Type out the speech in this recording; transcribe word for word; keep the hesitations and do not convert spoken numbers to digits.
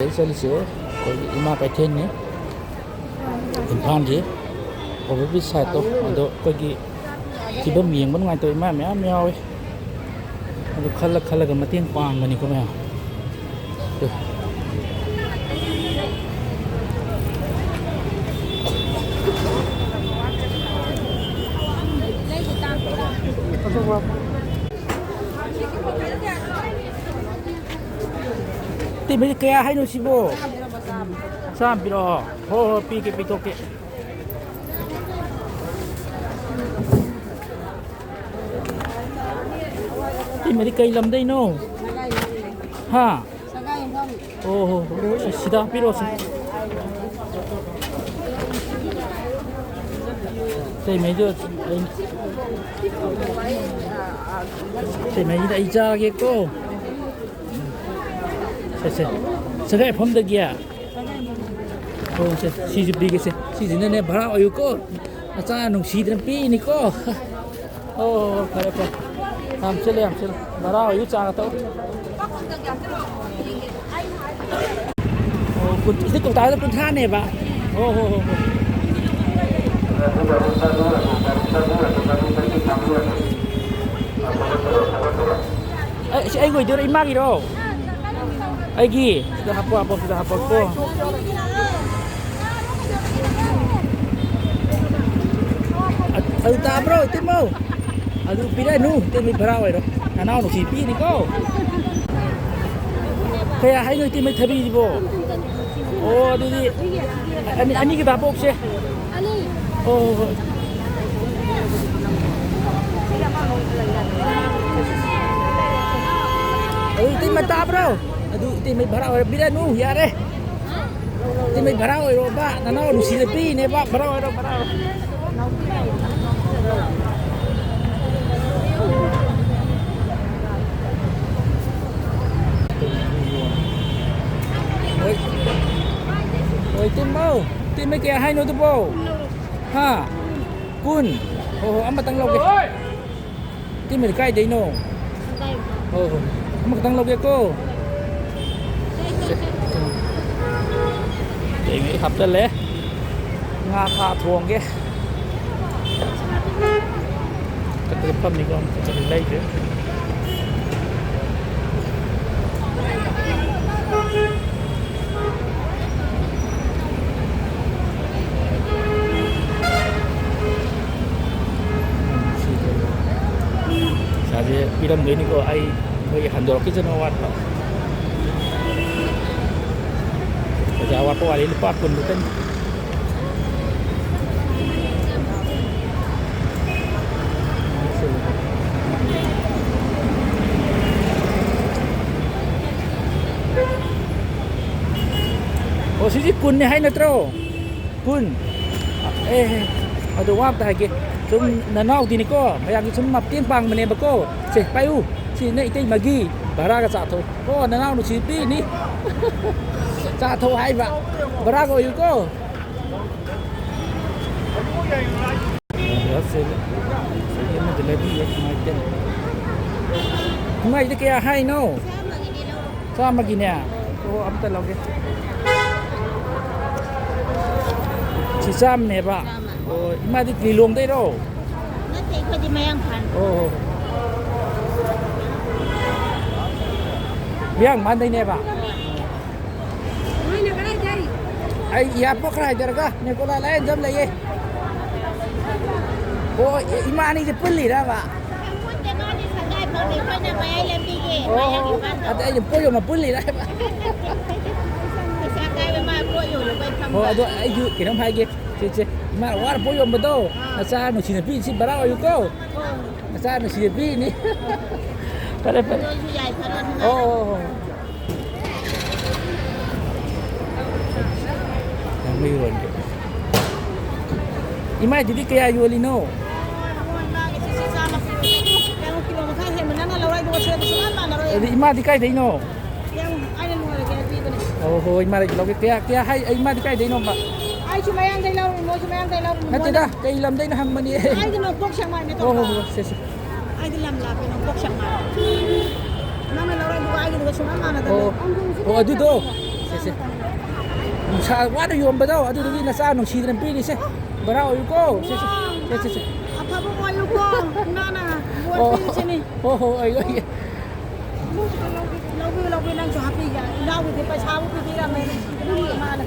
ꯑꯩ ꯆꯠꯂꯤꯁꯦ ꯑꯩꯈꯣꯏꯒꯤ ꯏꯃꯥ ꯀꯩꯊꯦꯜꯅꯤ, ꯏꯝꯐꯥꯜꯒꯤ ꯑꯣꯚꯔ ꯕ꯭ꯔꯤꯖ ꯁꯥꯏꯠꯇꯣ꯫ ꯑꯗꯣ ꯑꯩꯈꯣꯏꯒꯤ ꯐꯤꯕꯝ ꯌꯦꯡꯕ ꯅꯨꯡꯉꯥꯏꯇꯕ ꯏꯃꯥ ꯃꯌꯥꯝ ꯌꯥꯎꯋꯦ꯫ ꯑꯗꯨ ꯈꯜꯂ ꯈꯜꯂꯒ ꯃꯇꯦꯡ ꯄꯥꯡꯕꯅꯤꯀꯣ ꯃꯌꯥꯝ꯫ ꯇꯤꯃꯤꯗꯤ ꯀꯌꯥ ꯍꯥꯏꯅꯣ ꯁꯤꯕꯣ? ꯆꯥꯝꯃ ꯄꯤꯔꯛꯑꯣ꯫ ꯍꯣꯏ, ꯍꯣꯏ, ꯄꯤꯒꯦ, ꯄꯤꯊꯣꯛꯀꯦ꯫ ꯇꯤꯃꯤꯗꯤ ꯀꯩ ꯂꯝꯗꯩꯅꯣ? ꯍꯥ? ꯑꯣ ꯍꯣ ꯍꯣ꯫ ꯁꯤꯗ ꯍꯥꯞꯄꯤꯔꯛꯑꯣꯁꯦ꯫ ꯇꯩꯃꯩꯗꯣ ꯑꯩ, ꯇꯩꯃꯩꯗ ꯑꯩ ꯆꯥꯒꯦꯀꯣ꯫ ꯁꯦ, ꯁꯦ꯫ ꯁꯉꯥꯏ ꯃꯐꯝꯗꯒꯤ꯫ ꯑꯣ, ꯁꯦ, ꯁꯤꯁꯨ ꯄꯤꯒꯦꯁꯦ꯫ ꯁꯤꯁꯤꯅꯅꯦ, ꯚꯔꯥ ꯑꯣꯏꯌꯨꯀꯣ꯫ ꯃꯆꯥ ꯅꯨꯡꯁꯤꯗꯅ ꯄꯤꯅꯤꯀꯣ꯫ ꯑꯣ, ꯐꯔꯦ, ꯐꯔꯦ꯫ ꯌꯥꯝ ꯁꯤꯠꯂꯦ, ꯌꯥꯝ ꯁꯤꯠꯂꯦ꯫ ꯚꯔꯥ ꯑꯣꯏꯌꯨ, ꯆꯥꯒ ꯊꯛꯎ꯫ ꯑꯣ, ꯀꯨꯟ-, ꯁꯤ ꯀꯧꯇꯥꯗ ꯀꯨꯟꯊ꯭ꯔꯥꯅꯦꯕ꯫ ꯑꯣ, ꯍꯣ, ꯍꯣ, ꯍꯣ꯫ ꯑꯦ, ꯁꯤ ꯑꯩꯒꯤ ꯑꯣꯏꯗꯣꯏꯔꯣ, ꯏꯃꯥꯒꯤꯔꯣ? ꯑꯩꯒꯤ? ꯁꯤꯗ ꯍꯥꯞꯄꯣ, ꯍꯥꯞꯄꯣ, ꯁꯤꯗ ꯍꯥꯞꯄꯣꯀꯣ꯫ ꯑ-, ꯑꯗꯨ ꯇꯥꯕ꯭ꯔꯣ, ꯏꯇꯩꯃꯧ? ꯑꯗꯨ ꯄꯤꯔꯛꯑꯅꯨ, ꯏꯇꯩꯃꯩ ꯚꯔꯥ ꯑꯣꯏꯔꯣ꯫ ꯅꯅꯥꯎ ꯅꯨꯡꯁꯤ ꯄꯤꯅꯤꯀꯣ꯫ ꯀꯌꯥ ꯍꯥꯏꯅꯣ, ꯏꯇꯩꯃꯩ ꯊꯕꯤꯁꯤꯕꯣ? ꯑꯣ, ꯑꯗꯨꯗꯤ ꯑꯅꯤ, ꯑꯅꯤꯒꯤ ꯚꯥꯕꯣꯛꯁꯦ꯫ ꯑꯣ, ꯍꯣ, ꯍꯣꯏ꯫ ꯑꯗꯨ ꯏꯇꯩꯃ ꯇꯥꯕ꯭ꯔꯣ? ꯑꯗꯨ ꯏꯇꯩꯃꯩ ꯚꯔꯥ ꯑꯣꯏꯔꯣ, ꯄꯤꯔꯛꯑꯅꯨ, ꯌꯥꯔꯦ꯫ ꯏꯇꯩꯃꯩ ꯚꯔꯥ ꯑꯣꯏꯔꯣꯕ, ꯅꯅꯥꯎ ꯅꯨꯡꯁꯤꯅ ꯄꯤꯔꯤꯅꯦꯕ, ꯚꯔꯥ ꯑꯣꯏꯔꯣ, ꯚꯔꯥ ꯑꯣꯏꯔꯣ꯫ ꯍꯣꯏ꯫ ꯍꯣꯏ, ꯏꯇꯩꯃꯧ꯫ ꯏꯇꯩꯃꯩ ꯀꯌꯥ ꯍꯥꯏꯅꯣ ꯑꯗꯨꯕꯣ? ꯍꯥ? ꯀꯨꯟ? ꯍꯣ, ꯍꯣ, ꯑꯃꯇꯪ ꯂꯧꯒꯦ꯫ ꯏꯇꯩꯃꯗꯤ ꯀꯥꯏꯗꯩꯅꯣ? ꯍꯣ, ꯍꯣ꯫ ꯑꯃꯈꯛꯇꯪ ꯂꯧꯒꯦꯀꯣ꯫ ꯁꯦ, ꯍꯥꯞꯆꯜꯂꯦ꯫ ꯉꯥ ꯊꯥ ꯊꯣꯡꯒꯦ꯫ ꯆꯠꯄꯗ ꯐꯝꯅꯤꯀꯣ, ꯆꯠꯄꯗ ꯂꯩꯗ꯭ꯔꯦ꯫ ꯄꯩꯁꯥꯁꯦ ꯄꯤꯔꯝꯗꯣꯏꯅꯤꯀꯣ, ꯑꯩ ꯃꯣꯏꯒꯤ ꯍꯟꯗꯣꯔꯛꯈꯤꯁꯅꯨ ꯑꯋꯥꯠꯄ꯫ ꯄꯩꯁꯥ ꯑꯋꯥꯠꯄ ꯋꯥꯠꯂꯤ, ꯂꯨꯄꯥ ꯀꯨꯟ ꯈꯛꯇꯅꯤ꯫ ꯑꯣ, ꯁꯤꯁꯤ ꯀꯨꯟꯅꯤ ꯍꯥꯏ ꯅꯠꯇ꯭ꯔꯣ? ꯀꯨꯟ꯫ ꯑꯦ, ꯑꯗꯨ ꯋꯥ ꯑꯝꯇ ꯍꯥꯏꯒꯦ꯫ ꯁꯨꯝ ꯅꯅꯥꯎꯗꯤꯅꯤꯀꯣ, ꯃꯌꯥꯝꯒꯤ ꯁꯨꯝ ꯃꯇꯦꯡ ꯄꯥꯡꯕꯅꯦꯕꯀꯣ꯫ ꯁꯦ, ꯄꯥꯏꯌꯨ꯫ ꯁꯤ ꯅꯣꯏ ꯏꯇꯩꯃꯒꯤ ꯚꯔꯥꯒ ꯆꯥꯊꯣꯛ꯫ ꯑꯣ, ꯅꯅꯥꯎ ꯅꯨꯡꯁꯤ ꯄꯤꯅꯤ꯫ ꯆꯥꯊꯣꯛ ꯍꯥꯏꯕ꯫ ꯚꯔꯥꯒ ꯑꯣꯏꯌꯨꯀꯣ꯫ ꯁꯦ, ꯁꯦ ꯑꯃꯗꯤ ꯂꯩꯕꯤꯌꯦ, ꯅꯨꯡꯉꯥꯏꯇꯦ꯫ ꯅꯨꯡꯉꯥꯏꯇꯦ, ꯀꯌꯥ ꯍꯥꯏꯅꯣ? ꯆꯥꯝꯃꯒꯤꯅꯦ꯫ ꯑꯣ, ꯑꯝꯇ ꯂꯧꯒꯦ꯫ ꯁꯤ ꯆꯥꯝꯃꯅꯦꯕ꯫ ꯆꯥꯝꯃ꯫ ꯑꯣ, ꯏꯃꯥꯗꯤ ꯂꯤꯂꯣꯡꯗꯩꯔꯣ? ꯅꯠꯇꯦ, ꯑꯩꯈꯣꯏꯗꯤ ꯃꯌꯥꯡꯐꯥꯟ꯫ ꯑꯣ, ꯑꯣ꯫ ꯃꯌꯥꯡꯐꯥꯟꯗꯩꯅꯦꯕ? ꯅꯣꯏꯅ ꯀꯗꯥꯏꯗꯩ? ꯑꯩ ꯏꯌꯥꯔꯄꯣꯔꯠ ꯈꯔ ꯍꯥꯏꯊꯔꯒ ꯅꯦꯀꯣꯂꯥ ꯂꯥꯏꯌꯦꯡꯖꯝ ꯂꯩꯌꯦ꯫ ꯑꯣ, ꯏꯃꯥ ꯑꯅꯤꯁꯦ ꯄꯨꯜꯂꯤꯔꯕ? ꯄꯨꯟꯗꯦ, ꯃꯥꯗꯤ ꯁꯪꯒꯥꯏ ꯐꯝꯃꯤ, ꯑꯩꯈꯣꯏꯅ ꯃꯌꯥꯏ ꯂꯝꯕꯤꯒꯤ ꯑꯣ, ꯃꯌꯥꯡꯒꯤ ꯏꯝꯐꯥꯜꯗ꯫ ꯑꯗ ꯑꯩꯅ ꯄꯣꯠ ꯌꯣꯟꯕ ꯄꯨꯜꯂꯤꯔꯕ? ꯄꯩꯁꯥ ꯄꯥꯏꯕ ꯃꯥ ꯄꯣꯠ ꯌꯣꯜꯂꯨꯕꯩ ꯐꯝꯕ꯫ ꯑꯣ, ꯑꯗꯣ ꯑꯩꯁꯨ ꯀꯩꯅꯣꯝ ꯍꯥꯏꯒꯦ, ꯆꯦ, ꯆꯦ, ꯏꯃꯥ ꯋꯥꯅ ꯄꯣꯠ ꯌꯣꯟꯕꯗꯣ, ꯑꯥ꯫ ꯅꯆꯥ ꯅꯨꯡꯁꯤ ꯅꯨꯄꯤ ꯁꯤ ꯚꯔꯥ ꯑꯣꯏꯌꯨꯀꯣ꯫ ꯑꯣ꯫ ꯅꯆꯥ ꯅꯨꯡꯁꯤ ꯅꯨꯄꯤꯅꯤ꯫ ꯐꯔꯦ, ꯐꯔꯦ꯫ ꯅꯣꯏꯁꯨ ꯌꯥꯏꯐꯔꯣ, ꯑꯣ, ꯅꯨꯡꯉꯥꯏꯔꯣ꯫ ꯑꯣ, ꯑꯣ꯫ ꯌꯥꯡꯈꯩ ꯌꯣꯟꯒꯦ꯫ ꯏꯃꯥꯏꯗꯨꯗꯤ ꯀꯌꯥ ꯌꯣꯜꯂꯤꯅꯣ? ꯌꯥꯡꯈꯩ ꯀꯤꯂꯣ ꯃꯈꯥꯏ ꯍꯦꯟꯕ ꯅꯪꯅ ꯂꯧꯔꯛꯏꯗꯨꯒ ꯁꯤꯒꯗꯤ ꯁꯨꯡꯃꯥꯟ ꯃꯥꯟꯅꯔꯣꯏ꯫ ꯑꯗꯨꯗꯤ ꯏꯃꯥꯗꯤ ꯀꯥꯏꯗꯩꯅꯣ? ꯌꯥꯝ ꯑꯩꯅ ꯅꯨꯡꯉꯥꯏꯔꯒꯦ ꯍꯥꯏꯕꯤꯕꯅꯦ꯫ ꯑꯣ, ꯍꯣꯏ, ꯏꯃꯥꯗꯤ ꯂꯧꯒꯦ꯫ ꯀꯌꯥ, ꯀꯌꯥ ꯍꯥꯏ? ꯏꯃꯥꯗꯤ ꯀꯥꯏꯗꯩꯅꯣꯕ? ꯑꯩꯁꯨ ꯃꯌꯥꯡꯗꯩ ꯂꯧꯔꯤꯅꯤ, ꯃꯣꯏꯁꯨ ꯃꯌꯥꯡꯗꯩ ꯂꯧꯔꯤꯅꯤ꯫ ꯅꯠꯇꯦꯗ, ꯃꯣꯏꯅ ꯀꯩ ꯂꯝꯗꯩꯅꯣ ꯍꯪꯕꯅꯤ꯫ ꯑꯩꯗꯤ ꯅꯣꯡꯄꯣꯛ ꯁꯦꯛꯃꯥꯏꯅꯦ꯫ ꯍꯣꯏ, ꯍꯣꯏ, ꯇꯧꯕ꯫ ꯍꯣꯏ, ꯁꯦ, ꯁꯦ꯫ ꯑꯩꯗꯤ ꯂꯝ ꯂꯥꯞꯄꯦ, ꯅꯣꯡꯄꯣꯛ ꯁꯦꯛꯃꯥꯏ꯫ ꯅꯪꯅ ꯂꯧꯔꯛꯏꯗꯨꯒ ꯑꯩꯒꯤꯗꯨꯒ ꯁꯨꯡꯃꯥꯟ ꯃꯥꯟꯅꯗꯕꯅꯦ꯫ ꯑꯣ, ꯑꯣ, ꯑꯗꯨꯗꯣ꯫ ꯁꯦ, ꯁꯦ꯫ ꯅꯨꯡꯁꯥ ꯋꯥꯅ ꯌꯣꯟꯕꯗꯣ ꯑꯗꯨꯗꯨꯒꯤ ꯅꯆꯥ ꯅꯨꯡꯁꯤꯗꯅ ꯄꯤꯔꯤꯁꯦ꯫ ꯕꯔꯥ ꯑꯣꯏꯌꯨꯀꯣ꯫ ꯁꯦ, ꯁꯦ, ꯁꯦ, ꯁꯦ, ꯁꯦ꯫ ꯑꯐꯕ ꯑꯣꯏꯌꯨꯀꯣ꯫ ꯏꯃꯥꯅ ꯕꯣꯔ ꯑꯣ, ꯄꯤꯔꯤꯁꯤꯅꯤ꯫ ꯍꯣ, ꯍꯣ, ꯑꯣꯏ, ꯑꯣꯏ꯫ ꯂꯧꯕꯤꯌꯨ, ꯂꯧꯕꯤꯌꯨ, ꯅꯪꯁꯨ ꯍꯥꯞꯄꯤꯒꯦ꯫ ꯏꯅꯥꯎꯒꯤꯗꯤ ꯄꯩꯁꯥꯕꯨ ꯄꯤꯕꯤꯔꯝꯃꯦ꯫ ꯏꯃꯥꯅ꯫